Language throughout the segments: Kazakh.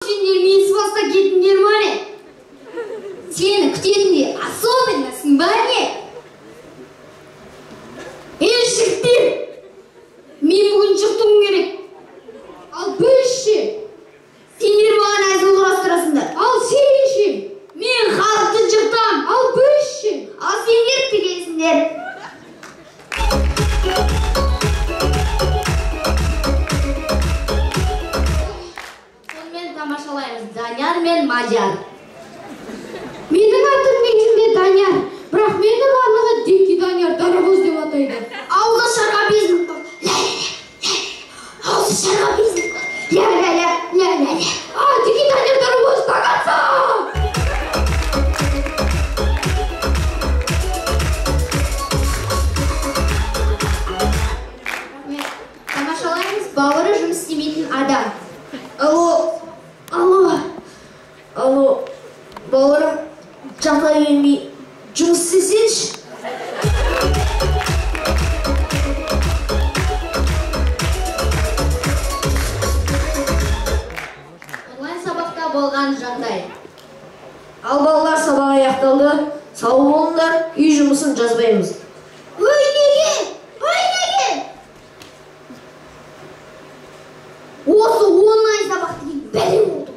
сендер менсіз баста кеттіңдер ма не? Сені күтетіндей особенностың ба не? Ей, жігіттер, мен бүгін жыртуым керек. Ал біз ше? Сендер маған әзіл құрастырасыңдар. Ал сен ше? Мен халықты жыртам. Ал біз ше? Ал сендер тігесіңдер. Сонымен тамашалаймыз Данияр мен Мадияр. Менің атым негізінде Данияр, бірақ мені барлығы Дикий Данияр Дарабоз деп атайды. Ауызы шарға безініп қалды. Ля-ля-ля, ауызы шарға безініп қалды. Ля-ля-ля, ля-ля-ля. А, Дикий Данияр Дарабоз до конца! Тамашалаймыз бауыры жұмыс істемейтін адам. Алло, алло, алло, бауырым, жата бермей жұмыс істесеңші. Онлайн сабақта болған жағдай. Ал балалар, сабақ аяқталды. Сау болыңдар, үй жұмысын жазбаймыз. Ой, неге? Ой, неге? Осы онлайн сабақ деген бәле болды.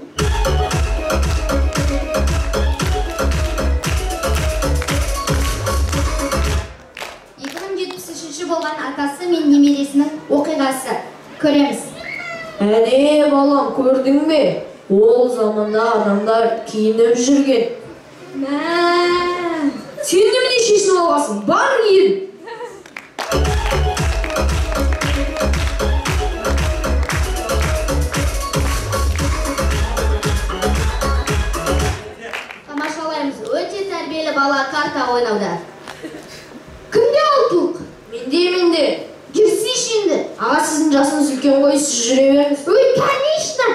Болған атасы мен немересінің оқиғасы. Көреміз. Әне, балам, көрдің бе? Ол заманда адамдар киініп жүрген. Мә, сен немене шешініп алғансың? Бар киін. Тамашалаймыз. Өте тәрбиелі бала карта ойнауда. Кімде алтылық? Менде, менде. Жүрсейші енді. Аға, сіздің жасыңыз үлкен ғой, сіз жүре беріңіз. Ой, конечно.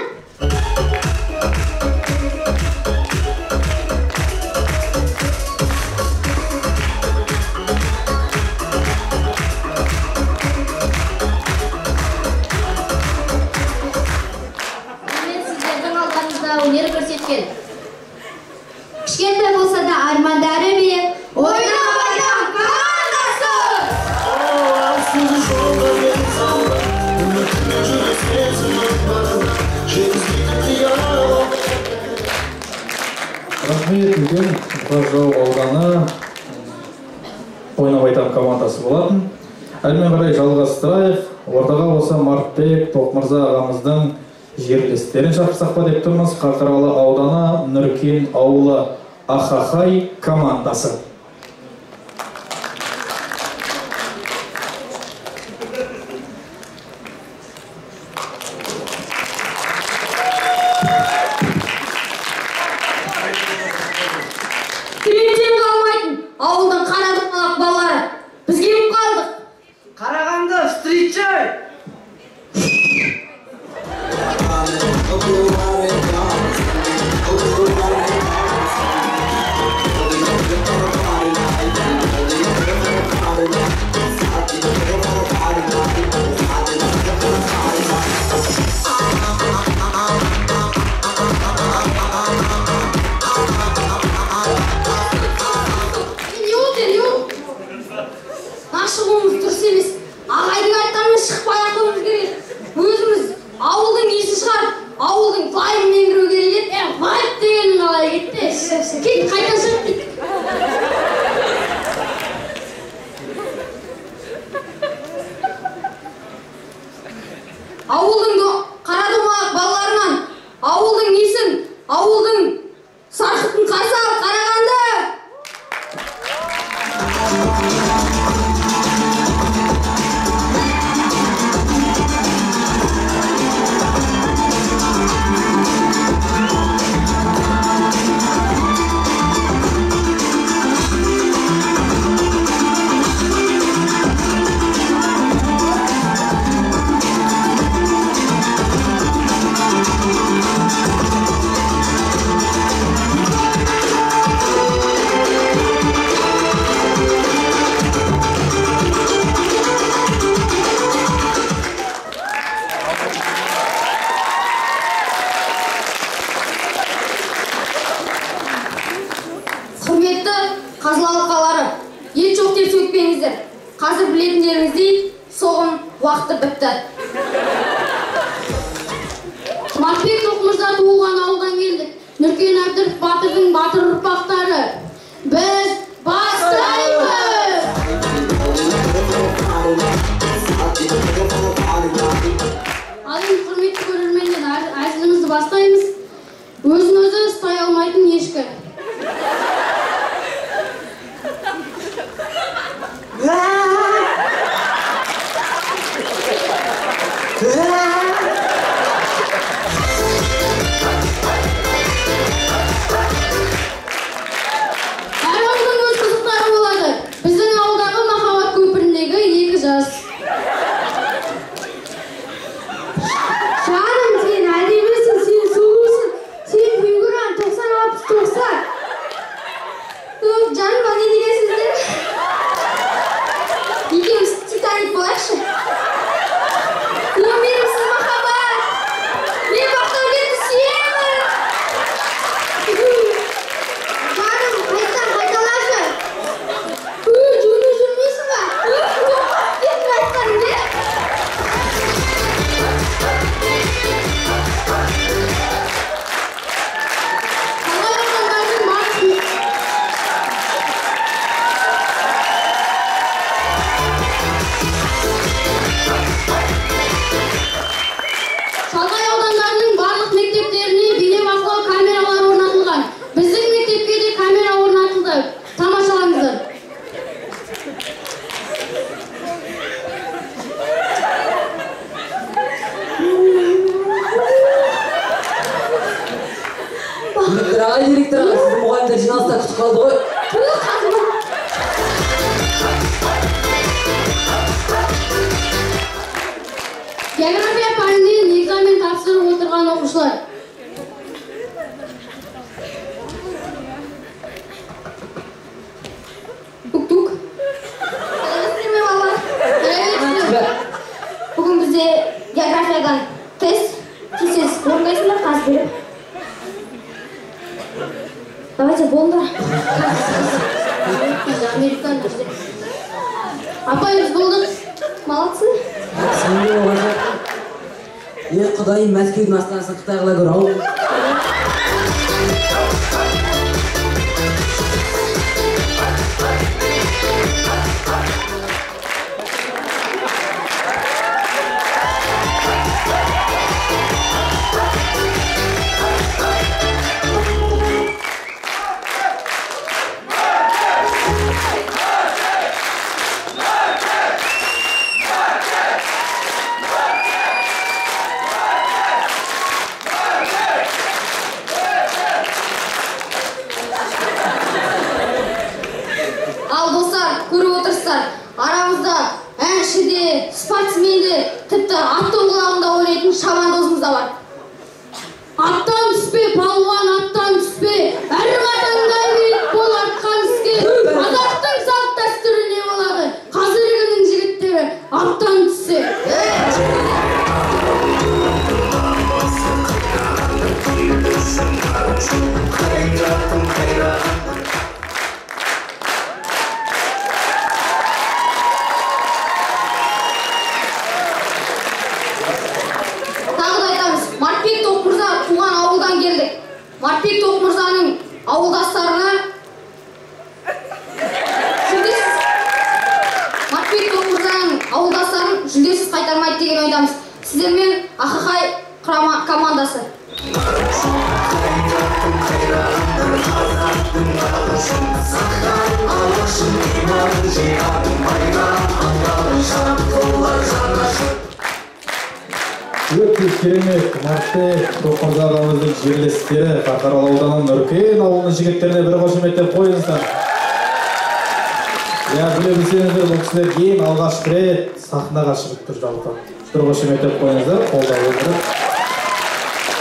Сонымен сіздердің алдарыңызда өнер көрсеткен. Кішкентай болса да армандары биік Ойнап айтам командасы! Рахмет, үлкен Бұқар ауданы Ойнап айтам командасы болатын. Әрмен қарай жалғастырайық. Ортаға болса Мартбек Тоқмырза ағамыздың жерлестерін шақырсақ па деп тұрмыз. Қарқаралы ауданы Нұркен ауылы Ахахай командасы. Тілектен қалмайтын ауылдың қара домалақ балалары. Біз келіп қалдық. Қарағанды, встречай! кетпеңіздер. Қазір білетіндеріңіздей, соғым уақыты бітті. Мартбек Тоқмырза туылған ауылдан келдік. Нүркен Әбдіров батырдың батыр ұрпақтары. Біз бастаймыз! Ал енді құрметті көрермендер, әзілімізді бастаймыз. Өзін өзі ұстай алмайтын ешкі. Әр ауылдың өз қызықтары болады. Біздің ауылдағы махаббат көпіріндегі екі жас. Жаным, сен әдемісің, сен сұлусың, сен фигураң 90-60-90. Жаным, не дегенсіздер? Екеуміз Титаник болайықшы. О, мейірімсіз махаббат! Мен Бақтәулетті сүйемін! Жаным, қайтадан қайталашы. Жөні жүрмейсің ба? Кеттім айтқаным, не? Талай аудандардың батыс Шалғай аудандарының барлық мектептеріне бейнебақылау камералары орнатылған. Біздің мектепке де камера орнатылды. Тамашалаңыздар. Директор аға, директор аға, сізді мұғалімдер жиналыста күтіп қалды ғой. География пәнінен экзамен тапсырып отырған оқушылар. Тук-тук. Сәлеметсіздер ме, балалар? Сәлеметсіздер. Бүгін бізде географиядан тест. Тез-тез орындайсыңдар, қазір беремін. Давайте, болыңдар. Американ. Апай, біз болдық. Молодцы. Сен де оған Е, Құдайым, Мәскеудің астанасын Қытай қыла көр, ау. Ал достар, көріп отырсыздар, арамызда әнші де, спортсмен де, тіпті ат доңғалағында ойнайтын шабандозымыз да бар. Аттан түспе, палуан, аттан түспе, әр қатаңда бет бол артқан іске. Қазақтың салт дәстүрі не болады? Қазіргінің жігіттері аттан түссе. Тағы да айтамыз, Мартбек Тоқмырза туған ауылдан келдік. Мартбек Тоқмырзаның ауылдастарына жүлдесіз Мартбек Тоқмырзаның ауылдастарын жүлдесіз қайтармайды деген ойдамыз. Сіздермен Ахахай құрама командасы. Өте керемет. Мартбек Тоқмырза ағамыздың жерлестері Қарқаралы ауданының Нүркен ауылының жігіттеріне бір қошеметтеп қойыңыздар. Иә, біле білсеңіздер, бұл кісілер ең алғашқы рет сахнаға шығып тұр жалпы. Бір қошеметтеп қойыңыздар, қолдау білдіріп.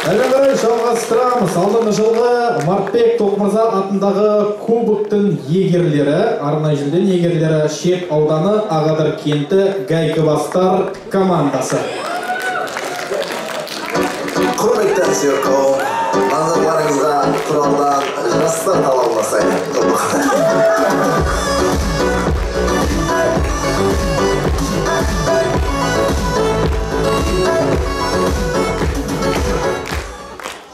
Әрі қарай жалғастырамыз. Алдыңғы жылғы Мартбек Тоқмырза атындағы кубоктың иегерлері, арнайы жүлденің иегерлері Шет ауданы Ағадыр кенті Гайкыбастар командасы. Құрметті әнсүйер қауым, назарларыңызға Құралдан жастар талабына сай.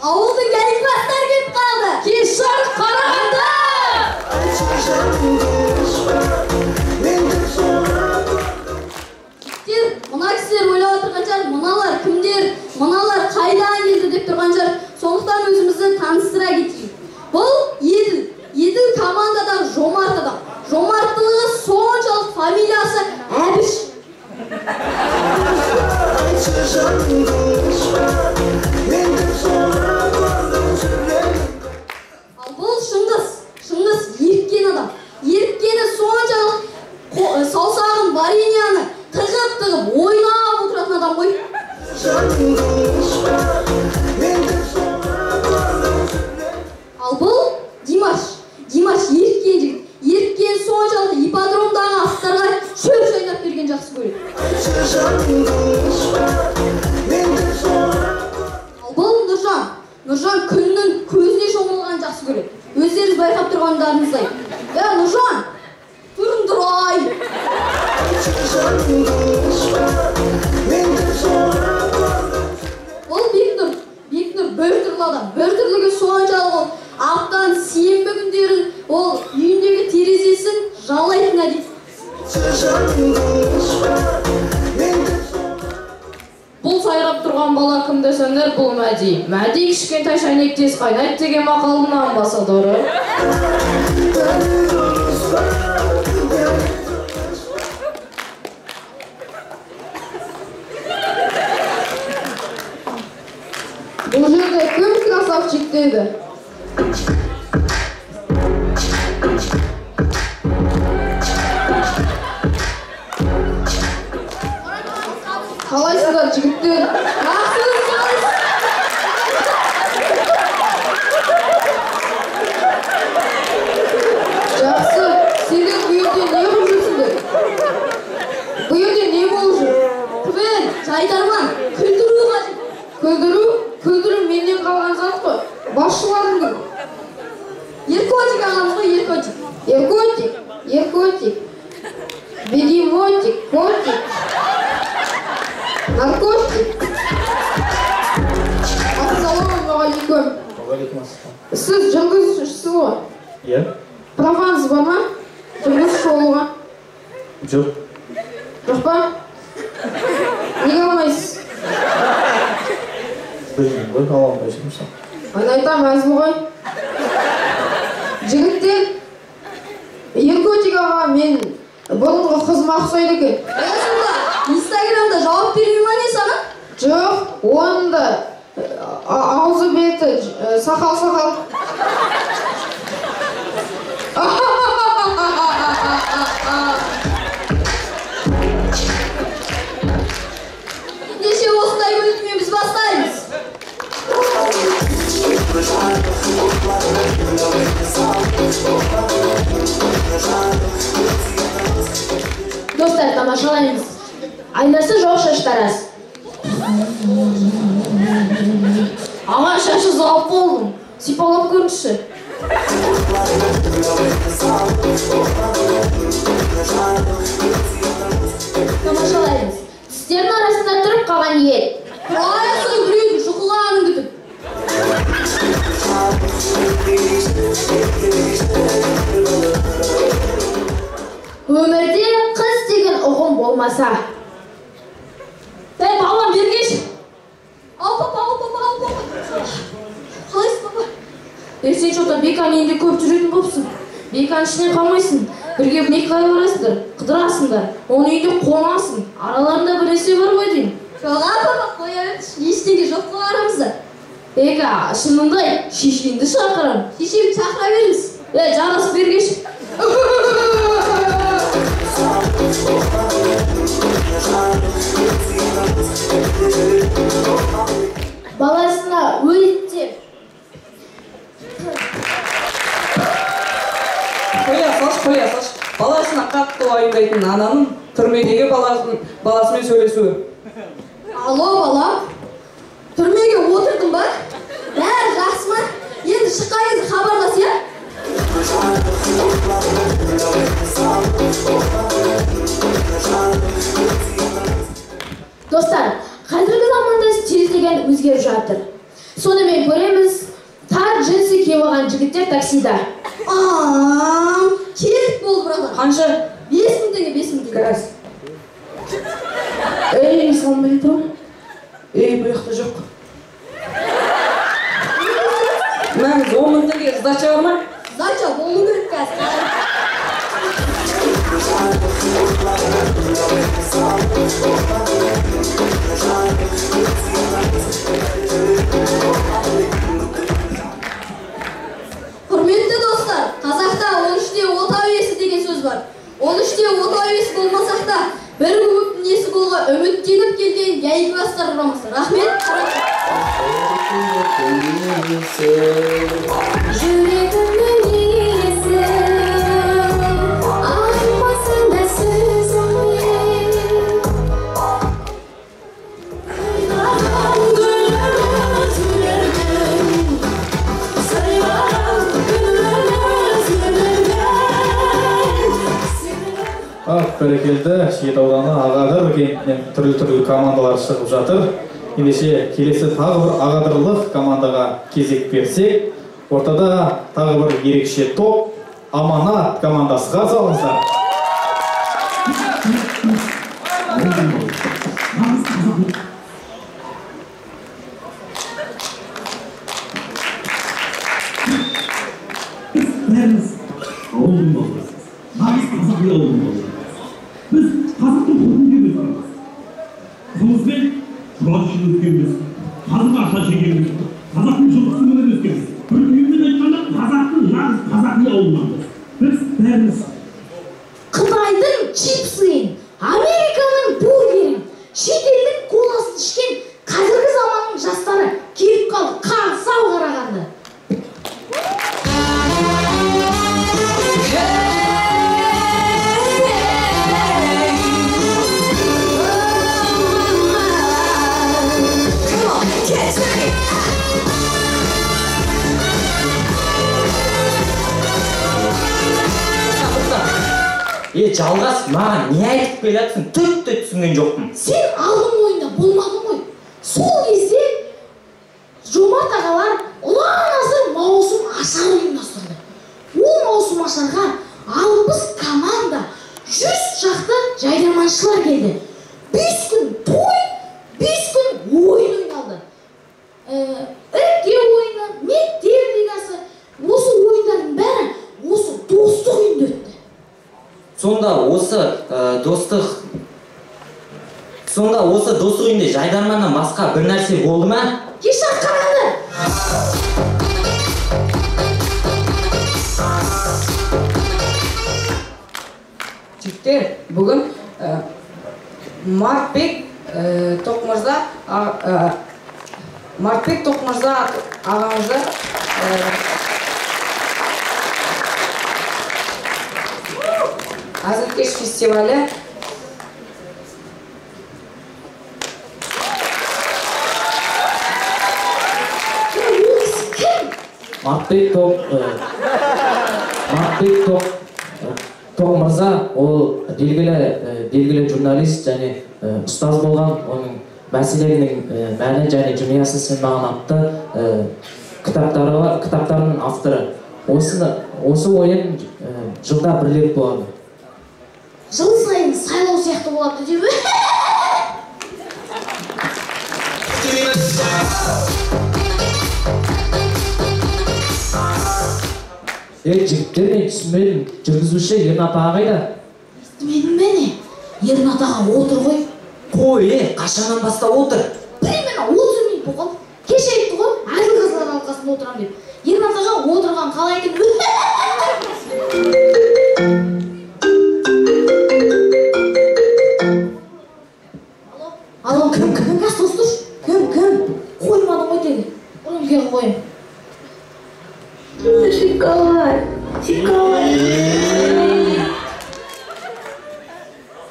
Ауылдың галифастары келіп қалды. Кеш жарық Қарағанды! Мына кісілер ойлап отырған шығар, мыналар кімдер, мыналар қайдан келді деп тұрған шығар. Сондықтан өзімізді таныстыра кетейік. Бұл Еділ. Еділ командадағы жомарт адам. Жомарттылығы соншалық, фамилиясы Әбіш. Ал бұл Шыңғыс. Шыңғыс еріккен адам. Еріккені соншалық, саусағын вареньяны тығып-тығып ойнап отыратын адам ғой. Ал бұл Димаш. Димаш еріккен жігіт. Еріккен соншалық, ипподромдағы аттарға шөп шайнап берген жақсы көреді. Ал бұл Нұржан. Нұржан күннің көзіне шомылған жақсы көреді. Өздеріңіз байқап тұрғандарыңыздай. Е, Нұржан, түріңдір-ай. Ол Бекнұр. Бекнұр біртүрлі адам. Біртүрлігі соншалық, ол аптаның сенбі күндерін ол үйіндегі терезесін жалайтын әдет. Бұл сайрап тұрған бала кім десеңдер, бұл Мәди. Мәди кішкентай шәйнек тез қайнайды деген мақалдың амбассадоры. Бұл жерде кім красавчик деді? Қалайсыздар, жігіттер? Жақсы, сендер бұл жерде не қылып жүрсіңдер? Бұл жерде не болып жүр? КВН, жайдарман, күлдіру қажет. Күлдіру? Күлдіру менен қалған зат қой. Басшыларың кім? Еркотик ағамыз ғой, Еркотик. Еркотик, Еркотик, бегемотик, котик, наркотик. Ассалаумағалейкум. Уағалейкум ассалам. Сіз жүргізушісіз ғой? Иә. Праваңыз бар ма? Жүргізуші болуға? Жоқ. Жоқ па? Неге алмайсыз? Білмеймін ғой, ала алмай жүрмін сол. Мен айтамын, әзіл ғой. Жігіттер, Еркотик аға мен бұрынғы қызыма ұқсайды екен. Сонда Инстаграмда жауап бермей ма не саған? Жоқ, оның да аузы беті сақал-сақал. Ендеше осындай күлкімен біз бастаймыз. Достар, тамашалаймыз. Айнасы жоқ шаштараз. Аға, шашы ұзап болдым. Сипалап көріңізші. Тамашалаймыз. Тістердің арасында тұрып қалған ел. Тұрайсың біреудің жұқылғанын күтіп. Өмірде қыз деген ұғым болмаса. Әй, балам, бергеш. Ал, папа, ал, папа, ал, папа. Қалайсың, папа? Е, сен что-то Беканың үйінде көп жүретін болыпсың. Беканың ішінен қалмайсың. Бірге Меккаға барасыңдар, қыдырасыңдар. Оның үйінде қонасың. Араларында бір нәрсе бар ғой деймін. Жоқ, папа, қоя берші. Ештеңе жоқ қой арамызда. Бека, шынында шешеңді шақырам. Шешемді шақыра беріңіз. Е, жарас бергеш. Баласына өте Қоя салшы, қоя салшы. Баласына қатты уайымдайтын ананың түрмедегі баласымен сөйлесуі. Алло, балам. Түрмеге отырдың ба? Бәрі жақсы ма? Енді шыққан кезде хабарлас, иә? өзгеріп жатыр. Сонымен көреміз, тар джинсы киіп алған жігіттер таксида. Келіп болды, братан. Қанша? 5000 теңге, 5000 теңге. Қазір. Ей, салмай тұр. Ей, бұл жақта жоқ. Мәңіз, 10 мың теңге сдача бар ма? Сдача болу керек қазір. Құрметті достар, қазақта 13-те отау иесі деген сөз бар. 13-те отау иесі болмасақ та, бір кубоктың иесі болуға үміттеніп келген Яйквастар құрамасы. Рахмет. Жүрегімнің иесі, айтпасаң да сөзіңмен. Ақ, бәрекелді, Шиет ауданы Ағадыр кентінен түрлі-түрлі командалар шығып жатыр. Ендеше келесі тағы бір ағадырлық командаға кезек берсек, ортада тағы бір ерекше топ Аманат командасы. Қарсы алыңыздар. Бәріміз ауылдың балаларымыз. Нағыз қазақ ауылдың балаларымыз. Біз қазақтың құтын өскенбіз. Қымызбен құрақ ішіп өскенбіз. Қазық аша жегенбіз. Қазақтың жылқысын мініп өскенбіз. Бір түйінмен айтқанда қазақтың нағыз қазақи ауылынанбыз. Біз бәріміз Қытайдың чипсыын, Американың бургерін, шетелдің коласын ішкен қазіргі заманның жастары келіп қалды қарсы ау Қарағанды. Е, Жалғас, маған не айтып келе жатсың? Түк те түсінген жоқпын. Сен алдың ойында болмадың ғой. Сол кезде Жомарт ағалар ұлан-асыр маусым ашар ұйымдастырды. Ол маусым ашарға 60 команда, 100 шақты жайдарманшылар келді. 5 күн той, 5 күн ойын ойналды. Іріктеу ойыны, мектеп лигасы, осы ойындардың бәрі осы достық үйінде өтті. Сонда осы достық үйінде жайдарманнан басқа бір нәрсе болды ма? Кеш Қарағанды. Жігіттер, бүгін Мартбек Тоқмырза ағамызды Әзілкеш фестивалі Мартбек Тоқмырза ол белгілі журналист және ұстаз болған. Оның мәселенің мәні және жымиясы сен маған атты кітаптары бар, кітаптарының авторы. Осы ойын жылда бір рет болады. Жыл сайын сайлау сияқты болады деп. Жігіттер, мен түсінбедім. Жүргізуші Ернат аға қайда? Естімедің бе не? Ернат аға отыр ғой. Қой, қашаннан бастап отыр? Примерно 30 минут болған. Кеше айтты ғой, әділ қазылар алқасында отырамын деп. Ернат аға отырған қалай екен? Алло, кім, кім? Қазір тосты. Кім, кім? Қоймадың ғой тегі. Ұрымге қойым. Шоколад, шоколад.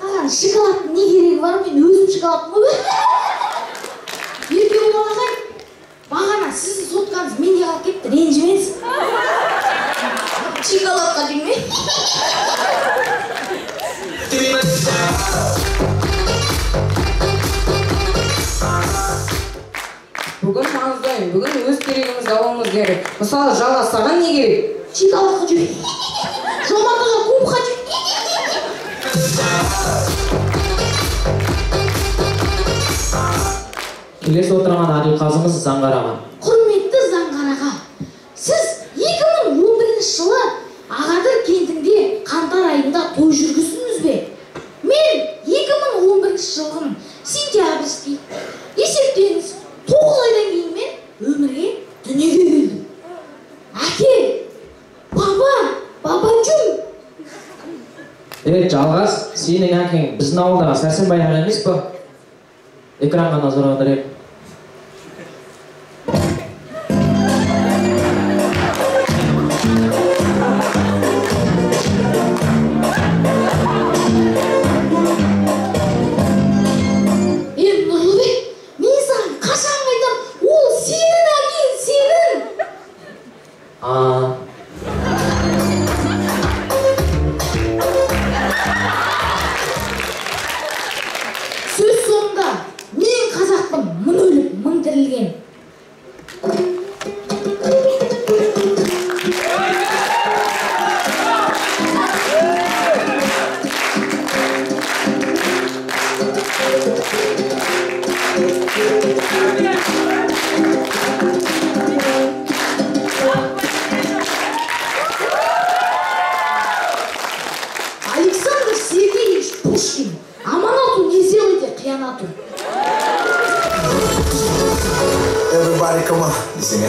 Саған шоколадтың не керегі бар? Мен өзім шоколадпын ғой. Еркебұлан ағай, бағана сіздің соткаңыз менде қалып кетті, ренжімеңіз. Шоколадқа жүрме. алмаймын. Бүгін өз керегімізді алуымыз керек. Мысалы, Жалғас, саған не керек? Шоколад хочу. Жомарт аға, куб хочу. Келесі отырған әділқазымыз Заңғар аға. Құрметті Заңғар аға, сіз 2011 жылы Ағадыр кентінде қаңтар айында той жүргіздіңіз бе? Мен 2011 жылғының сентябрьский есептеңіз, 9 айдан кейін мен өмірге дүниеге келдім. Әке, баба, бабачум. Жалғас, сенің әкең біздің ауылдағы Сәрсенбай аға емес па? Экранға назар аударайық. Нұрлыбек, мен саған қашан айтам, ол сенің әкең, сенің. Сөз соңында мен қазақпын, мың өліп, мың тірілген. Александр Сергеевич Пушкин. Аманату не сделайте қиянату. Everybody come on, десең, ә?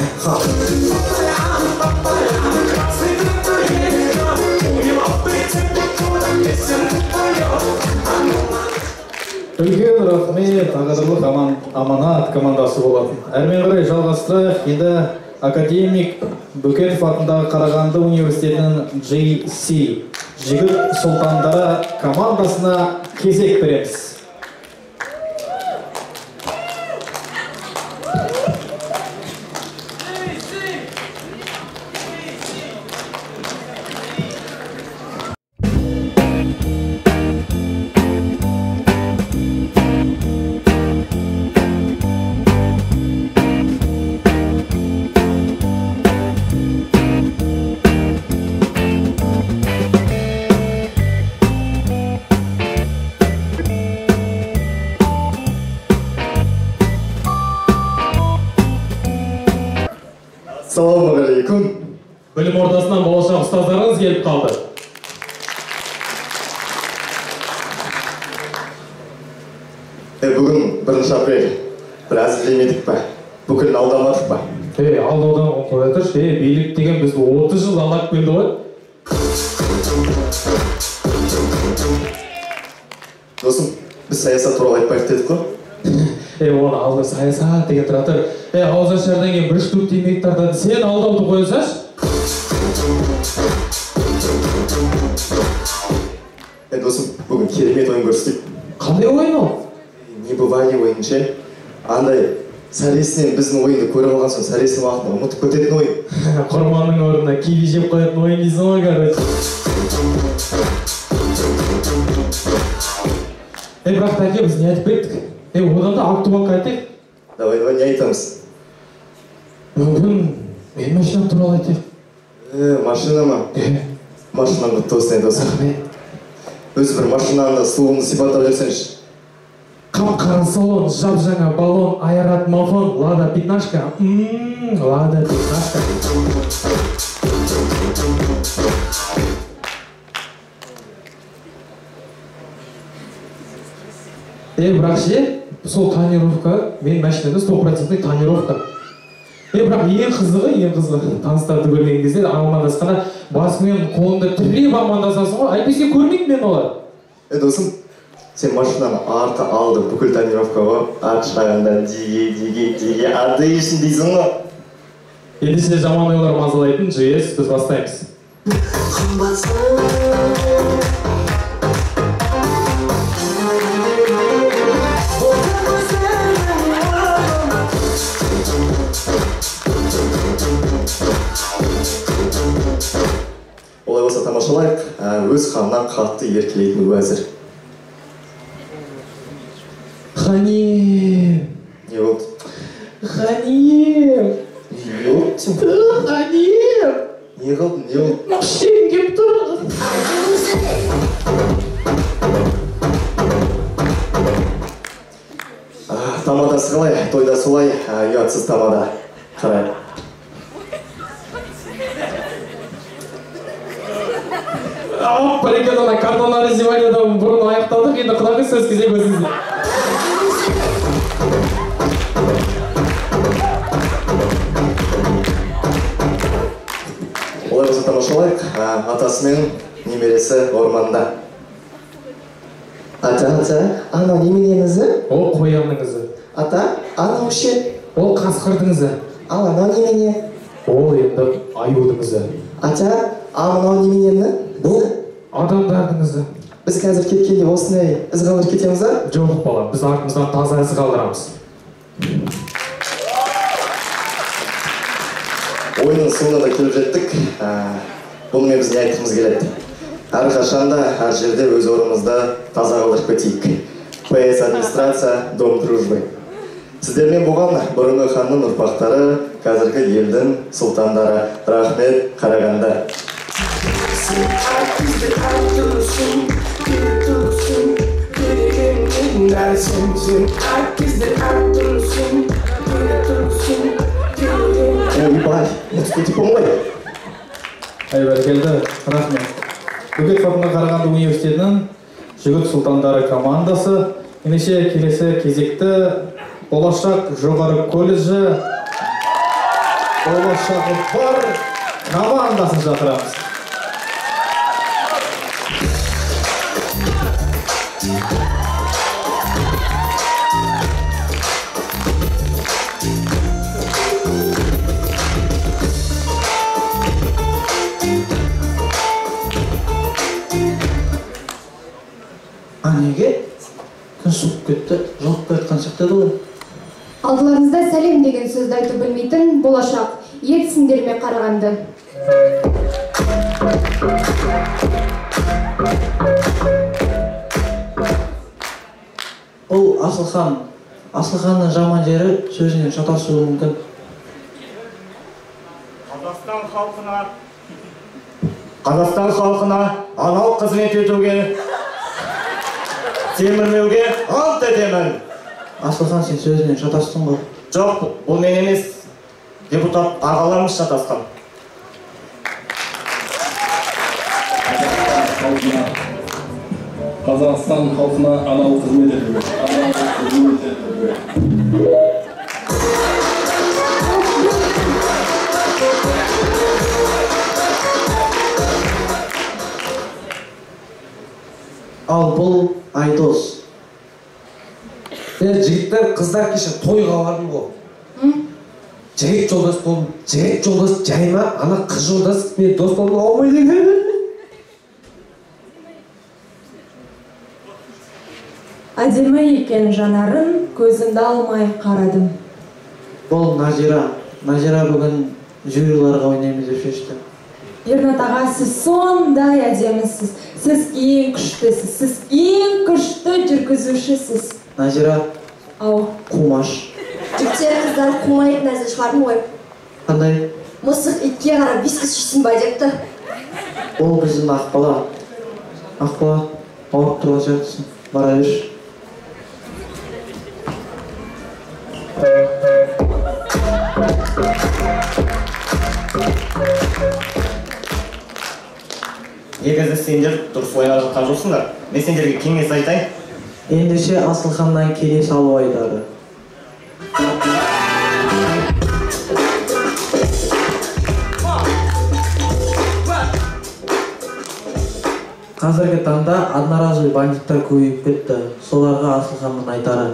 Үлкен рахмет, Ағадырлық Аманат командасы болатын. Әрмен қарай жалғастырайық. Енді академик Бөкетов атындағы Қарағанды университетінің JC жігіт сұлтандары командасына кезек береміз. Ассалаумағалейкум. Білім ордасынан болашақ ұстаздарыңыз келіп қалды. Бүгін 1 апрель. Біраз іздемедік па? Бүкілін алдамадық па? Алдаудан қоя тұршы. Билік деген бізді 30 жыл алдап келді ғой. Досым, біз саясат туралы айтпайық дедік қой. Оны алды саясат деген тұра тұр. Ауызашардан кейін бір штук темекі тартады. Сен алдауды қоя салшы. Досым, бүгін керемет ойын көрсетейік. Қандай ойын ол? Небывалый ойын ше. Андай сәресінен біздің ойынды көріп алған соң сәресінің уақытында ұмытып кететін ойын. Құрманның орнына киви жеп қоятын ойын дейсің ғой, короче. Бірақ тәке, біз не айтып кеттік? Одан да актуалка айтайық. Давай, давай, не айтамыз? Бүгін мен машинам туралы айтайық. Машина ма? Машинам құтты болсын, досым. Өзі бір машинаны сұлуын сипаттап жүрсеңші. Қап-қара салон, жап-жаңа баллон, айрат мафон, лада пятнашка. Лада пятнашка. Бірақ ше, сол тонировка, мен машинада 100% тонировка. Бірақ ең қызығы, таныстарды көрген кезде амандасқанда басыңмен қолыңды тіреп амандасасың ғой, әйтпесе көрмейді мен олар. Досым, сен машинаны арты алды бүкіл тонировка ғой, арт жағында диге, арды үшін дейсің ғой. Ендеше жаман ойлар мазалайтын GS біз бастаймыз. Олай болса тамашалайық, өз ханынан қатты еркелейтін уәзір. Хани! Не болды? Ғаниев. Ёптим. Ғаниев. Не қылдың, не болды? Ішегім келіп тұр. Тамадасы қалай? Тойда солай, ұятсыз тамада. Қарай. Ап, бәрекелді, ана картоннан раздеваниядан бұрын аяқтадық, енді құдағи сөз кезегі өзіңізде. Олай болса тамашалайық, атасы мен немересі орманда. Ата, ата, анау немененің ізі? Ол қоянның ізі. Ата, анау ше? Ол қасқырдың ізі. Ал анау немене? Ол енді аюдың ізі. Ата, ал мынау немененің? Бұл адамдардың ізі. Біз қазір кеткенде осындай із қалдырып кетеміз ба? Жоқ, бала, біз артымыздан таза із қалдырамыз. Ойынның соңына да келіп жеттік. Бұнымен біз не айтқымыз келеді? Әрқашан да, әр жерде өз орнымызды таза қалдырып кетейік. ПС администрация, Дом дружбы. Сіздермен болған бұрынғы ханның ұрпақтары, қазіргі елдің сұлтандары. Рахмет, Қарағанды. Ойбай, ұмытып кетіппін ғой. Ай, бәрекелді, рахмет. Бөкетов атындағы Қарағанды университетінің жігіт сұлтандары командасы. Ендеше келесі кезекті Болашақ жоғары колледжі Болашағы бар командасын шақырамыз. А неге? Күн суып кетті, жылып кеткен сияқты еді ғой. Алдыларыңызда сәлем деген сөзді айту білмейтін болашақ ертсіңдер ме Қарағанды? Ол Асылхан. Асылханның жаман жері сөзінен шатасуы мүмкін. Қазақстан халқына адал қызмет етуге, темірлеуге ант етемін. Асылхан, сен сөзінен шатастың ғой. Жоқ, бұл мен емес, депутат ағаларымыз шатасқан. Қазақстан халқына адал қызмет етуге. Ал бұл Айдос. Жігіттер, қыздар кеше тойға бардым ғой. Жігіт жолдас болдым. Жігіт жолдас жай ма? Ана қыз жолдас мен дос болдым алмайды екен. Әдемі екен жанарын, көзімді алмай қарадым. Бұл Назира. Назира бүгін жюриларға ойнаймыз деп шешті. Ернат аға, сіз сондай әдемісіз. Сіз ең күштісіз. Сіз ең күшті жүргізушісіз. Назира, ау. Қумаш. Жігіттер, қыздар қумайтын әзіл шығардым ғой. Қандай? Мысық итке қарап вискас ішсін ба депті. Ол біздің Ақбала. Ақбала, ауырып тұрған сияқтысың. Бара берші. Негізі сендер дұрыс ойлап жатқан жоқсыңдар. Мен сендерге кеңес айтайын. Ендеше Асылханнан келе салу айтады. Қазіргі таңда одноразовый бандиттер көбейіп кетті. Соларға Асылханның айтары.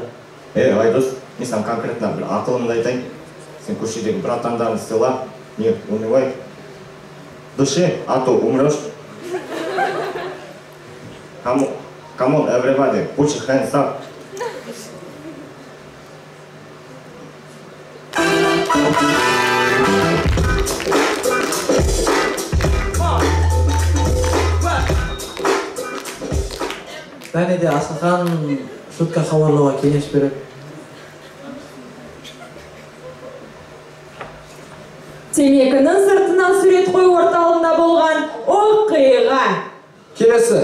Айдос, мен саған конкретно бір ақылымды айтайын. Сен көшедегі братандарыңды сыйла, не унывай. Дыши, а то умрешь. Come on, everybody, put your hands up. Және де Асылхан шутка хабарлауға кеңес береді. Темекінің сыртына сурет қою орталығында болған оқиға. Келесі.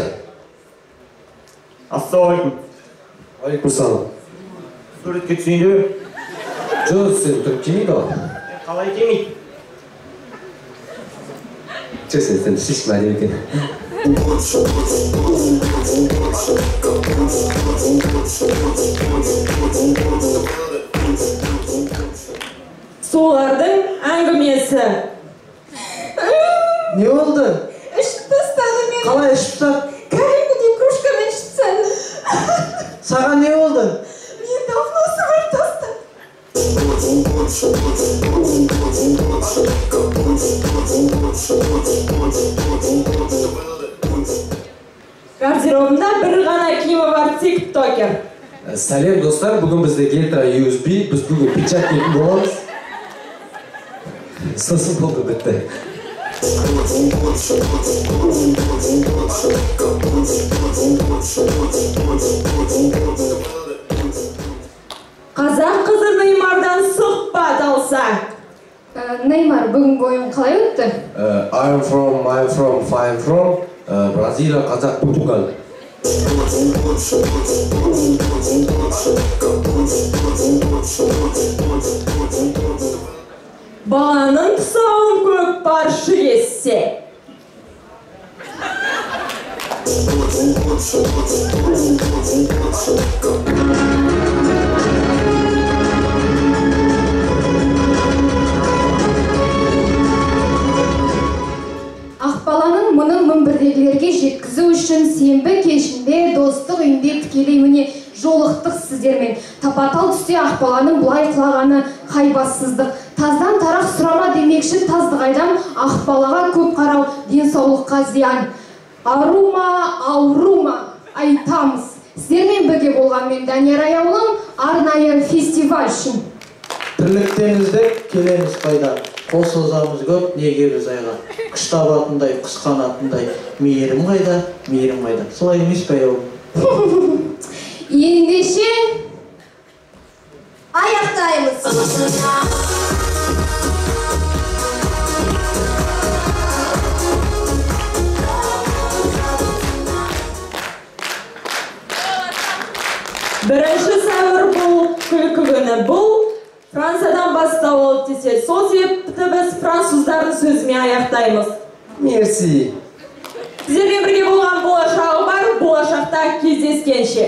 Ассалаумағалейкум. Алейкум. Суретке түсейін деп. Жоқ, сен тұрып келмейді ғой. Қалай келмейді? Жоқ, сен слишком әдемі екен. Солардың әңгімесі. Не болды? Ішіп тастады мені. Қалай ішіп тастады? Кәдімгідей кружкамен ішіп тастады. Саған не болды? Мен давно сығарып тастады. Гардеробында бір ғана киімі бар тиктокер. Сәлем достар, бүгін бізде Гельтра USB, біз бүгін печать киетін боламыз. Сосын болды, бітті. Қазақ қызы Неймардан сұхбат алса. Неймар, бүгінгі ойын қалай өтті? I'm from, I'm from, Бразилия, Қазақ, Португал. Баланың тұсауын көкпаршы кессе. Ақбаланың мұның мінбірдегілерге жеткізу үшін сенбі кешінде достық үйінде тікелей міне жолықтық сіздермен. Тапатал түсте Ақбаланың бұлай құлағаны қайбассыздық. Таздан тарақ сұрама демекші таздығайдан Ақбалаға көп қарау денсаулыққа зиян. Ару ма, ауру ма, айтамыз. Сіздермен бірге болған мен Данияр Аяулым, арнайы фестиваль үшін. Тірліктен іздеп келеміз пайда. Қол созамыз көп, неге біз айға? Күш табатындай, құс қанатындай, мейірім қайда, мейірім қайда? Солай емес пе, Аяулым? Ендеше аяқтаймыз. Бірінші сәуір бұл күлкі күні, бұл Франциядан бастау алды десе, сол себепті біз француздардың сөзімен аяқтаймыз. Мерси. Сіздермен бірге болған болашағы бар, болашақта кездескенше.